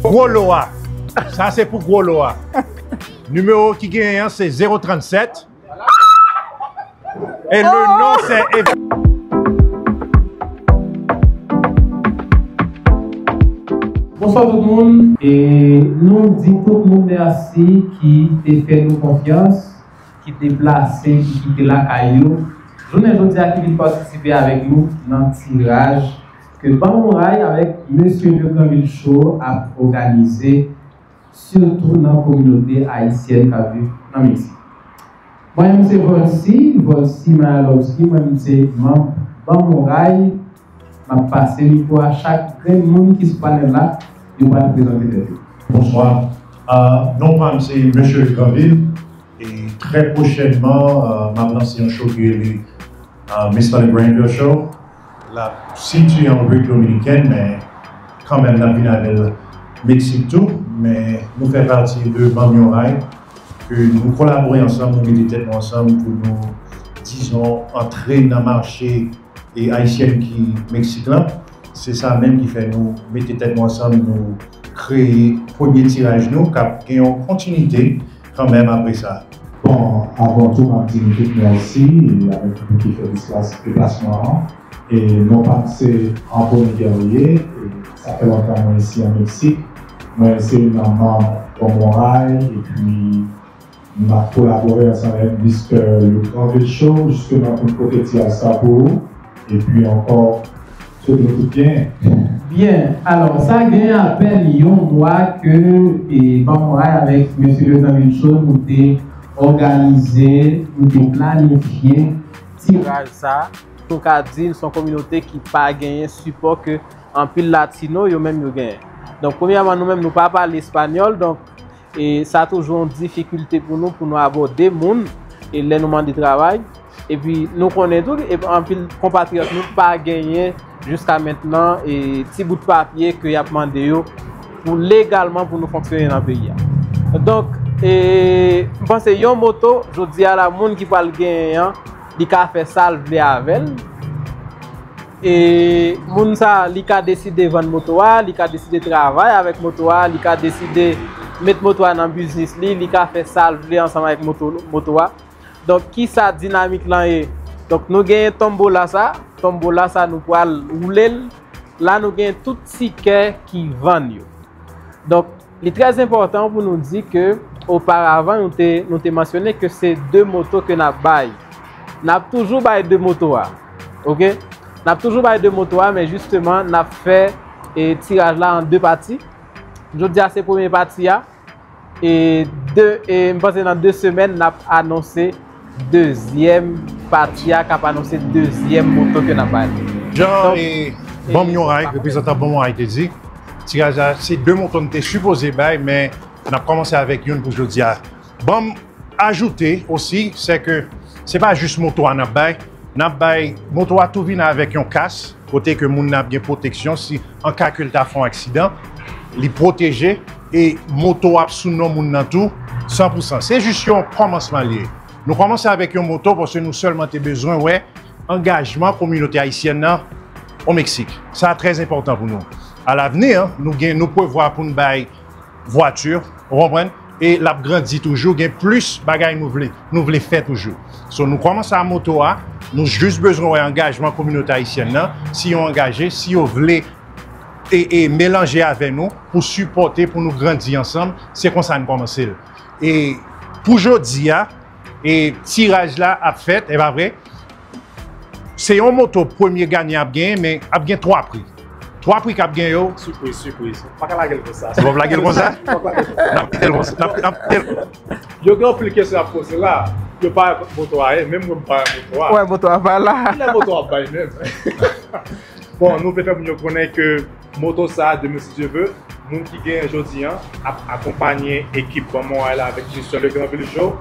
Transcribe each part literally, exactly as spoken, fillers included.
Gwo lo a. Sa se pou gwo lo a. Nimewo ki genyen an se zewo trannsèt. E le non se Ev- Bonswa tout moun. E nou di tout moun mèsi ki te fè nou konfyans, ki deplase, ki kite lakay yo jounen jodi a, ki vin patisipe avèk nou nan tiraj ke Ban Mwen Ray avèk Mesye Le Granville Show ap òganize, sitou nan kominote ayisyèn k ap viv nan Meksik. Mwen menm se Volcy, Volcy Mayalovski, mwen menm se manm Ban Mwen Ray. M ap pase mikwo a chak grenn moun ki sou panèl la, yo pral prezante tèt yo. Bonswa. Euh, non pa m se Mesye Granville. E trè pwochènman, euh, m ap lanse yon show ki rele, euh, Mister Le Granville Show. L ap sitiye an Repiblik Dominikèn, men kanmenm n ap vin avè l Meksik tou. Men nou fè pati de Ban Mwen Ray, ke nou kolabore ansanm, nou mete tèt nou ansanm pou nou, dizon, antre nan mache e ayisyèn ki Meksik lan. Se sa menm ki fè nou mete tèt nou ansanm, nou kreye premye tiraj nou, k ap gen yon kontinite kanmenm apre sa. Bon, avan tou, m ap di nou tout mèsi, e avèk nou ki fè deplas-, deplasman an. E non pa m se Anthony Guerrier, e sa fè lontan mwen isi an Meksik. Mwen se youn nan manm Ban Mwen Ray, epi m ap kolabore ansanm avèk Mister Le Granville Show, jisteman pou n pote tiraj sa pou ou. Epi ankò, swete nou tout byen. Byen, alò, sa gen apèn yon mwa ke, e, Ban Mwen Ray avèk Mesye Le Granville Show, nou te òganize, nou te planifye tiraj sa. Nou ka di, se yon kominote ki pa genyen sipò ke anpil latino yo menm yo genyen. Donk, premyèman, nou menm, nou pa pale espanyòl, donk, e sa toujou yon difikilte pou nou, pou nou abòde moun, e lè nou mande travay. Epi, nou konnen tou, e anpil konpatriyòt nou pa genyen jiska mentnan, e ti bout papye ke y ap mande yo pou legalman pou nou fonksyone nan peyi a. Donk, e, m panse yon moto, jodi a la, moun ki pral genyen an, li ka fè sa l vle avè l. E moun sa, li ka deside vann moto a, li ka deside travay avèk moto a, li ka deside met moto a nan biznis li, li ka fè sa l vle ansanm avèk moto, moto a. Donk, ki sa dinamik lan ye? Donk, nou genyen tonbola sa, tonbola sa, nou pral woule l. La, nou genyen tout tikè ki vann yo. Donk, li trè enpòtan pou nou di ke oparavan, nou te, nou te mansyone ke se de moto ke n ap bay. N ap toujou bay de moto a. Oke? N ap toujou bay de moto a, men jisteman, n ap fè, e, tiraj la an de pati. Jodi a, se premye pati a. E de, e m panse nan de semèn, n ap anonse dezyèm pati a, k ap anonse dezyèm moto ke n ap bay. Jan, donk, e, e, Ban Mwen Ray, reprezantan Ban Mwen Ray te di, tiraj la, se de moto n te sipoze bay, men n ap kòmanse avèk youn pou jodi a. Ban m ajoute osi, se ke se pa jis moto a n ap bay, n ap bay, moto a tou vin avèk yon kas, kote ke moun nan ap gen pwoteksyon si an ka ke l ta fè yon aksidan, li pwoteje, e moto a ap sou non moun nan tou, san pou san. Se jis yon kòmansman li ye. Nou kòmanse avèk yon moto paske nou sèlman te bezwen wè angajman kominote ayisyèn nan o Meksik. Sa trè enpòtan pou nou. Alavni, nou gen, nou prevwa pou n bay vwati, ou konprann? E l ap grandi toujou, gen plis bagay nou vle, nou vle fè toujou. So, nou kòmanse a moto a, nou jis bezwen wè angajman kominote ayisyèn nan, si yo angaje, si yo vle e, e melanje avè nou pou sipòte, pou nou grandi ansanm, se konsa n kòmanse l. E pou jodi a, e tiraj la ap fèt, e pa vre? Se yon moto premye ganyan ap genyen, men ap gen twa pri. Twa pri k ap gen yo. Sipriz, sipriz. Pa ka lage l konsa. Ou p ap lage l konsa? Pa ka lage l konsa. N ap kite l konsa. N ap, n ap kite l. Yo gen anpil kesyon ap poze la. Yo pa wè moto a ye, menm mwen m pa wè moto a. Wè moto a pa la. Kilè moto a ap bay menm? Bon, nou vle fè moun yo konnen ke moto sa a, demen si Dye vle, moun ki genyen jodi a, ap akonpanye ekip Ban Mwen Ray la avèk Mister Le Granville Show.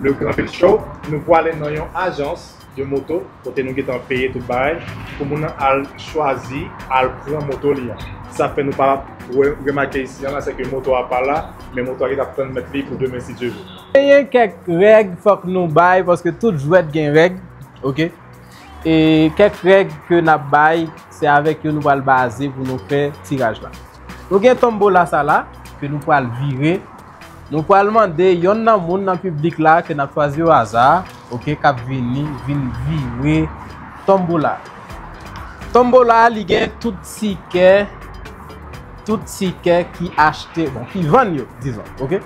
Le Granville Show, nou pwale nan yon ajans de moto, kote nou gentan peye tout bagay, pou moun nan al chwazi, al pran moto li an. Sa fè nou pa re-, remake isi an la, se ke moto a pa la, men moto a gentan ap tann mèt li pou demen, si Dye vle. Genyen kèk règ fòk nou bay, paske tout jwèt gen règ, oke? e kèk règ ke n ap bay, se avèk yo nou pral baze pou nou fè tiraj la. Nou gen tonbola sa la, ke nou pral vire. Nou pral mande yonn nan moun nan piblik la ke n ap chwazi o aza, oke, k ap vini, vin vire tonbola. Tonbola, li gen tout tikè, tout tikè ki achte, bon, ki vann yo, dizon, oke?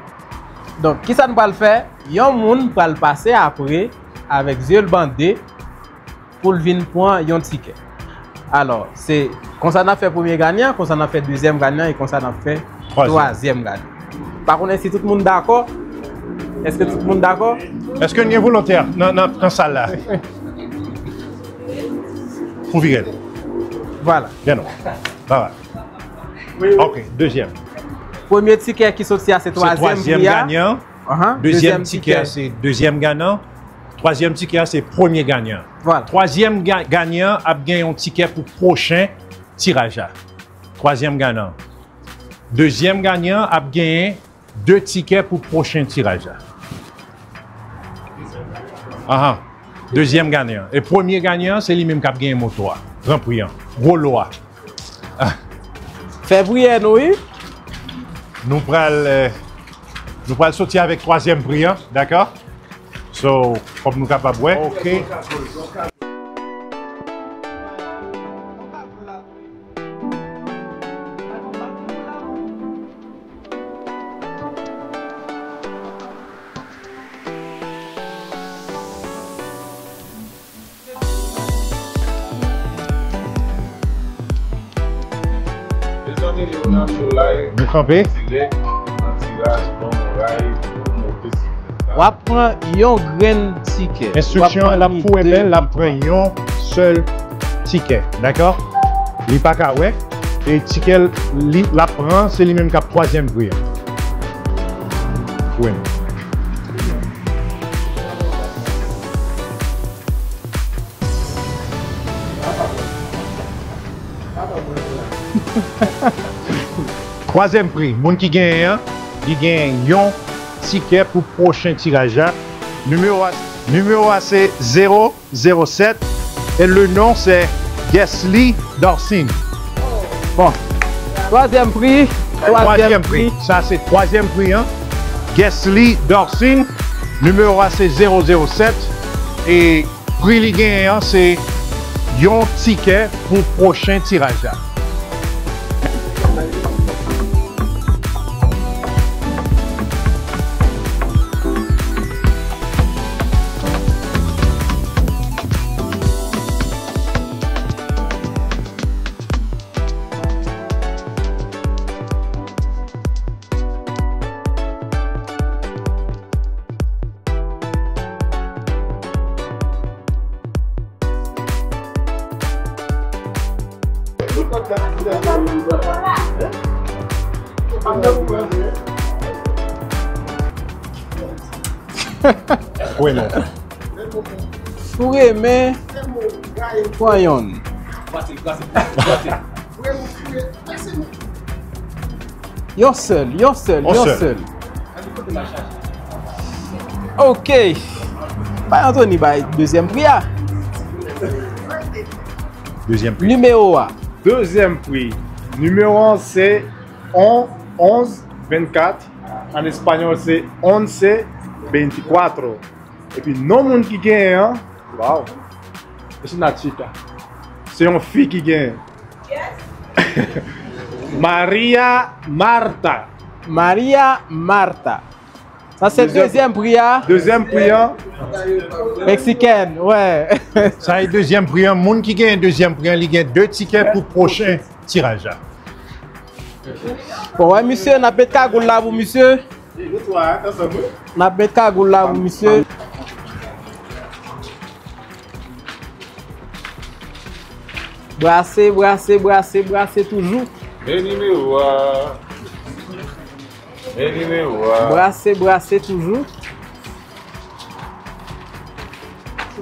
Donk, kisa n pral fè? Yon moun pral pase apre avèk zye l bande pou l vin pran yon tikè. Alò, se konsa n ap fè premye ganyan, konsa n ap fè dezyèm ganyan e konsa n ap fè twazyèm ganyan. Pa konnen si tout moun dakò. Èske tout moun dakò? Èske n gen volontè nan, nan, nan sal la? Pou vire l. Vwala. Gen non. Vwala. Ok, dezyèm. Premye tikè ki soti a, se twazyèm pri a. Ganyan. Ahan, dezyèm tikè a, se dezyèm ganyan. Twazyèm tikè a, se premye ganyan. Vwala. Twazyèm ga-, ganyan ap gen yon tikè pou pwochen tiraj la. Twazyèm ganyan. Dezyèm ganyan ap genyen de tikè pou pwochen tiraj la. Ahan. Dezyèm ganyan. E premye ganyan, se li menm k ap genyen moto a. Gran pri an. Gwo lo a. Ah. Fè priyè nou, wi. Nou pral, eh, nou pral soti avèk twazyèm pri an, dakò? So, kòm nou kapab wè. Ok. Nou kanpe. W ap pran yon grenn tikè. Enstriksyon an, l ap foure men l, l ap pran yon sèl tikè. Dakò? Li pa ka wè. E tikè l, li, l ap pran, se li menm k ap twazyèm pri an. Foure men. Twazyèm pri, moun ki genyen an, li genyen yon tikè pou pwochen tiraj la. Nimewo a, nimewo a se zewo zewo sèt, e le non se Guesly Dorcine. Bon, twazyèm pri, twazyèm pri. Sa se twazyèm pri an. Guesly Dorcine, nimewo a se zewo zewo sèt, e pri li genyen an se yon tikè pou pwochen tiraj la. Wi, non. Foure men, pran yonn. Yon sèl, yon sèl, yon sèl. Ok. Bay Anthony bay dezyèm pri a. Dezyèm pri. Nimewo a. Dezyèm pri. Nimewo an se on, onz vennkat. An espanyòl se once veinticuatro. Epi non moun ki genyen an, waw. Es una chica. Se yon fi ki genyen. Maria Marta. Maria Marta. Sa se dezyèm pri a. Dezyèm pri an. Meksikèn, wè. Sa e dezyèm pri an. Moun ki genyen dezyèm pri an, li gen de tikè pou pwochen tiraj la. Bon, wè, misye, n ap met kagoul la pou misye. N ap met kagoul la pou misye. Brase, brase, brase, brase toujou. Men nimewo a. Men nimewo a. Brase, brase toujou.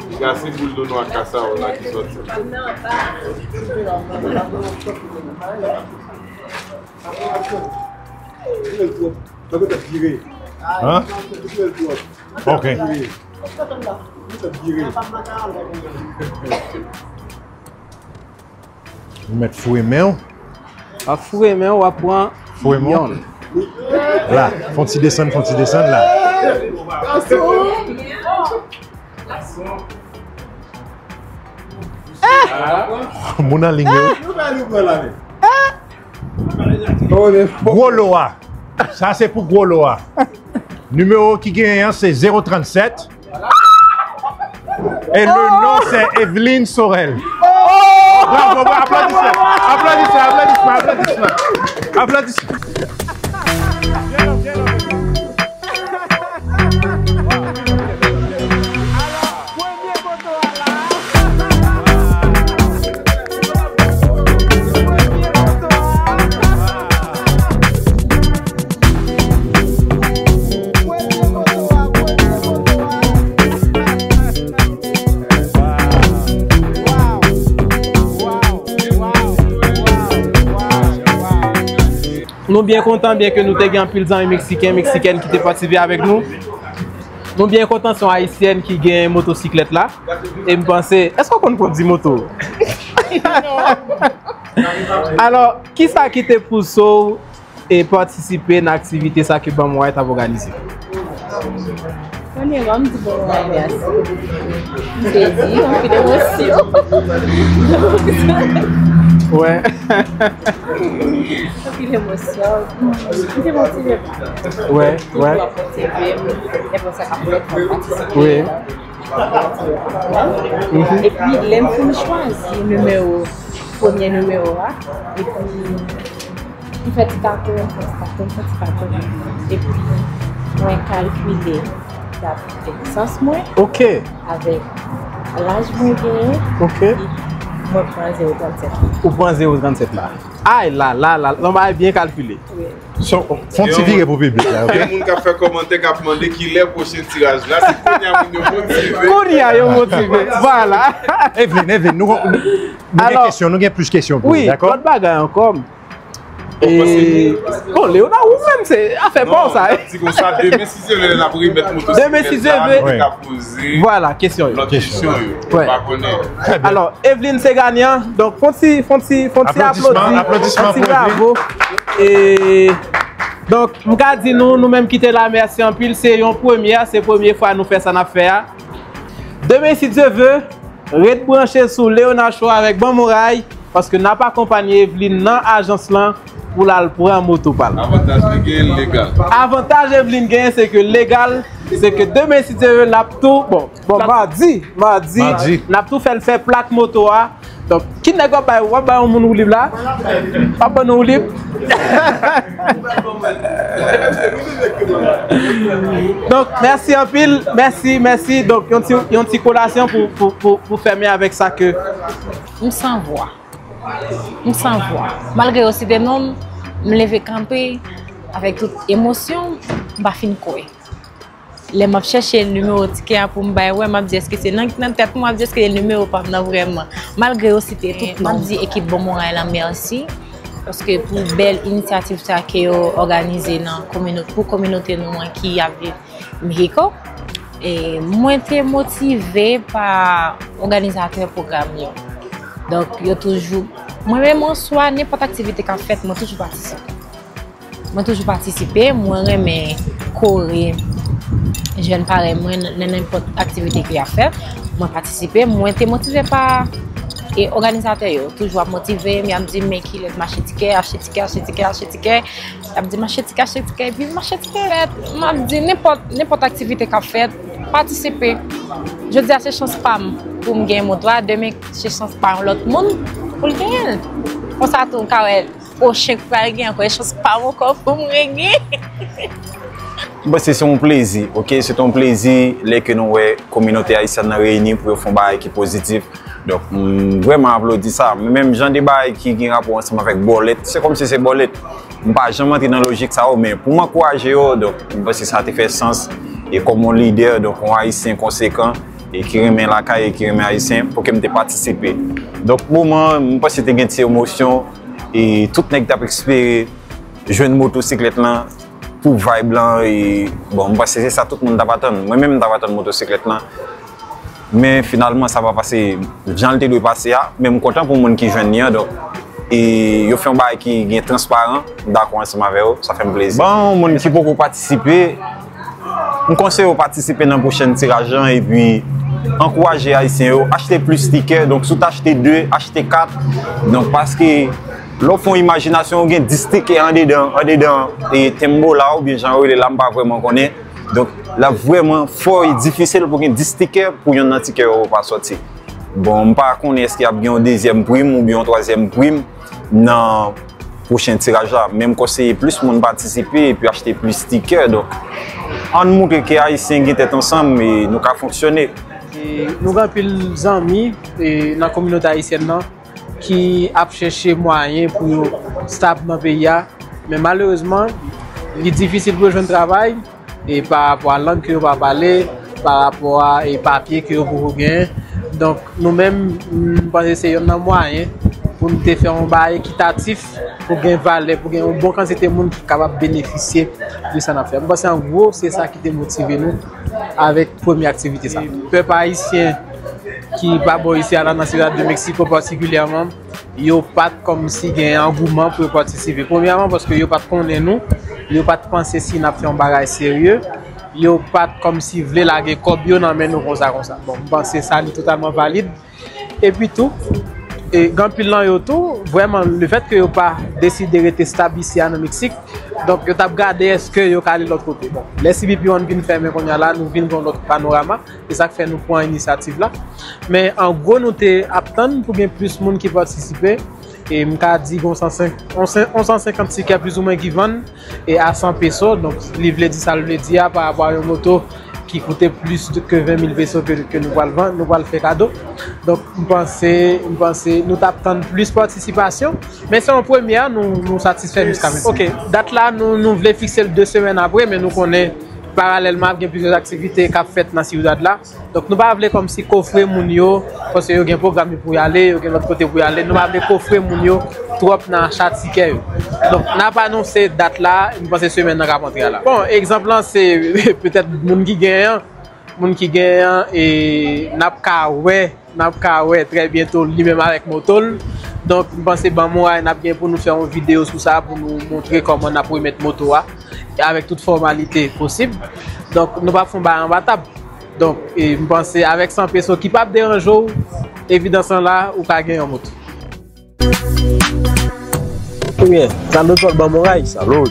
Piga se boul nono a kasa w la ki sòti. Hein? Ok. Ou mèt foure men w. W ap foure men w, w ap pran yon. La, fè yon ti desann, fè yon ti desann la. Moun anliy yo. Gwo lo a. Sa se pou gwo lo a. Nimewo ki genyen an se zewo trannsèt. E le non se Evelyne Sorel. Bravo, bravo, aplodisman, aplodisman, aplodisman, aplodisman, aplodisman. Nou byen kontan, byen ke nou te gen anpil zanmi meksiken, meksikèn ki te patisipe avèk nou. Nou byen kontan se yon ayisyèn ki gen motosiklèt la. E m panse, èske w konn kondui moto? Alò, kisa ki te pouse w e patisipe nan aktivite sa ke Banm Yon Ray t ap òganize? Premyèman, m di Banm Yon Ray mèsi. M sezi, anpil emosyon. Wè. Anpil emosyon. M te motive pa. Wè, wè. Toujou ap motive m. Nenpòt sa k ap fèt, fò m patisipe. Wi. Mhm. Epi, lè m fin chwazi nimewo, premye nimewo a, epi m fè ti kalkil, m fè ti kalkil, m fè ti kalkil. Epi, mwen kalkile dat nesans mwen. Ok. Avèk laj mwen genyen. Ok. Epi, mwen pran zewo trannsèt. Ou pran zewo trannsèt la. Ay, la, la, la, yon bagay byen kalkile. Wi. So, fè yon ti vire pou piblik la, ok? Gen moun k ap fè kòmantè k ap mande kilè pwochen tiraj la, se kounye a moun yo motive. Kounye a yo motive, vwala. Evelyne, Evelyne, nou, nou, nou gen kesyon, nou gen plis kesyon pou ou, dakò? Wi, lòt bagay ankò. E, bon, Léonard, ou menm, se afè pa w sa, hein? Di konsa, demen, si Dye vle, n ap remèt motosiklèt la, nou te ka poze. Vwala, kesyon yo. Lòt kesyon yo. Wè. Pa konnen. Alò, Evelyne se ganyan. Donk, fè yon ti, fè yon ti, fè yon ti aplodi, fè yon ti bravo. E, donk, m ka di nou, nou menm ki te la, mèsi anpil. Se yon premyè, se premye fwa nou fè sa n ap fè a. Demen, si Dye vle, ret branche sou Léonard Show avèk Banm Yon Ray, paske n ap akonpanye Evelyne nan ajans lan pou l al pran moto pa l. Avantaj li genyen legal. Avantaj Evelyne genyen, se ke legal, se ke demen, si Dye vle, l ap tou, bon, bon, madi, madi, n ap tou fè l fè plak moto a. Donk, ki nèg w ap bay, w ap bay yon moun woulib la? W ap ban nou woulib? Donk, mèsi anpil, mèsi, mèsi. Donk, yon ti, yon ti kolasyon pou, pou, pou, pou fèmen avèk sa ke. M san vwa. M san vwa. Malgre yo site non m, m leve kanpe avèk tout emosyon, m pa fin kwè. Lè m ap chèche nimewo tikè a pou m bay wè, m ap di èske se nan, nan tèt mwen, m ap di èske nimewo pa m nan vrèman. Malgre yo site tout non m, m ap di ekip Banm Yon Ray la mèsi, paske pou bèl inisyativ sa ke yo òganize nan komino-, pou kominote nou an ki ap viv Mexico. E mwen te motive pa òganizatè pwogram yo. Donk, yo toujou, mwen menm an swa, nenpòt aktivite k ap fèt, mwen toujou patisipe. Mwen toujou patisipe, mwen renmen kore jèn parèy mwen nan nenpòt aktivite ki ap fèt. Mwen patisipe, mwen te motive pa, e, òganizatè yo. Toujou ap motive m, y ap di m, men kilè m achte tikè, achte tikè, achte tikè, achte tikè. Y ap di m achte tikè, achte tikè, epi m achte tikè nèt. M ap di nenpòt, nenpòt aktivite k ap fèt, patisipe. Jodi a se chans pa m pou m gen moto a, demen se chans pa yon lòt moun pou l genyen l. Konsa tou, m ka wè pwochen k pral gen ankò, e chans pa m ankò pou m regenyen. M panse se yon plezi, ok? Se te yon plezi lè ke nou wè kominote ayisyèn nan reyini pou yo fè yon bagay ki pozitif. Donk, m vrèman aplodi sa. Men menm jan de bagay ki gen rapò ansanm avèk bòlèt, se kòmsi se bòlèt. M pa janm antre nan lojik sa yo, men pou m ankouraje yo, donk, m panse sa te fè sans. E kòm yon lidè, donk, yon Ayisyen konsekan, e ki renmen lakay, e ki renmen Ayisyen, pou ke m te patisipe. Donk, moman, m panse te gen ti emosyon, e tout nèg t ap espere jwenn motosiklèt lan pou vibe lan, e, bon, m panse se sa tout moun t ap atann. Mwen menm, m t ap atann motosiklèt lan. Men finalman, sa pa pase jan l te dwe pase a. Men m kontan pou moun ki jwenn li an. Donk, e yo fè yon bagay ki gen transparan. M dakò ansanm avè yo. Sa fè m plezi. Bon, moun ki poko patisipe, m konseye yo patisipe nan pwochen tiraj lan epi ankouraje Ayisyen yo achte plis tikè. Donk, si w t achte de, achte kat. Donk, paske lè w fè yon imajinasyon, ou gen dis tikè andedan, andedan e tembola oubyen jan yo rele la, m pa vrèman konnen. Donk, l ap vrèman fò e difisil pou gen dis tikè pou yonn nan tikè yo pa sòti. Bon, m pa konnen èske ap gen yon dezyèm prim oubyen yon twazyèm prim nan pwochen tiraj la. Men m konseye plis moun patisipe epi achte plis tikè. Donk, ann moutre ke Ayisyen gen tèt ansanm e nou ka fonksyone. E nou gen anpil zanmi e nan kominote ayisyèn nan ki ap chèche mwayen pou yo stab nan peyi a. Men malerezman, li difisil pou yo jwenn travay e pa rapò a lang ke yo pa pale, pa rapò a e papye ke yo poko genyen. Donk, nou menm, m panse se yonn nan mwayen pou n te fè yon bagay ekitatif, pou gen valè, pou gen yon bon kantite moun ki kapab benefisye de sa n ap fè. M panse an gwo, se sa ki te motive nou avèk premye aktivite sa. Pèp ayisyen ki pa bò isi a la nan Ciudad de Mexico patikilyèman, yo pa t kòmsi gen angouman pou yo patisipe. Premyèman, paske yo pa t konnen nou, yo pa t panse si n ap fè yon bagay serye, yo pa t kòmsi vle lage kòb yo nan men nou konsa konsa. Bon, m panse sa li totalman valid. Epi tou, e, gen anpil nan yo tou, vrèman, lefètke yo pa deside rete stab isi a nan Meksik, donk yo t ap gade èske yo ka ale lòt kote. Bon, lè C B P One vin fèmen kounye a la, nou vin gen yon lòt panorama. Se sa k fè nou pran inisyativ la. Men an gwo, nou te ap tann pou gen plis moun ki patisipe. E m ka di gen yon san senk, yon san senkant tikè plizoumwen ki vann e a san peso. Donk, li vle di sa l vle di a pa rapò a yon moto ki koute plis ke ven mil peso ke, ke nou pral vann, nou pral fè kado. Donk, m panse, m panse nou t ap tann plis patisipasyon. Men se yon premyè, nou, nou satisfè jiskaprezan. Ok, dat la, nou, nou vle fikse l de semèn apre, men nou konnen paralèlman ap gen plizyè aktivite k ap fèt nan Ciudad la. Donk, nou pa vle kòmsi kofre moun yo, paske yo gen pwogram yo pou y ale, yo gen lòt kote pou y ale. Nou pa vle kofre moun yo twòp nan acha tikè yo. Donk, n ap anonse dat la, m panse semèn nan k ap antre a la. Bon, egzanp lan se petèt moun ki genyen an, moun ki genyen an, e n ap ka wè, n ap ka wè trè byento li menm avèk moto l. Donk, m panse ban mwen n ap gen pou nou fè yon videyo sou sa, pou nou montre kòman n ap remèt moto a, avèk tout fòmalite posib. Donk, nou p ap fè yon bagay anba tab. Donk, e, m panse avèk san peso ki p ap deranje w, evidans lan la, ou ka gen yon moto. Ebyen, sa nou sot ban mwen ray, salot.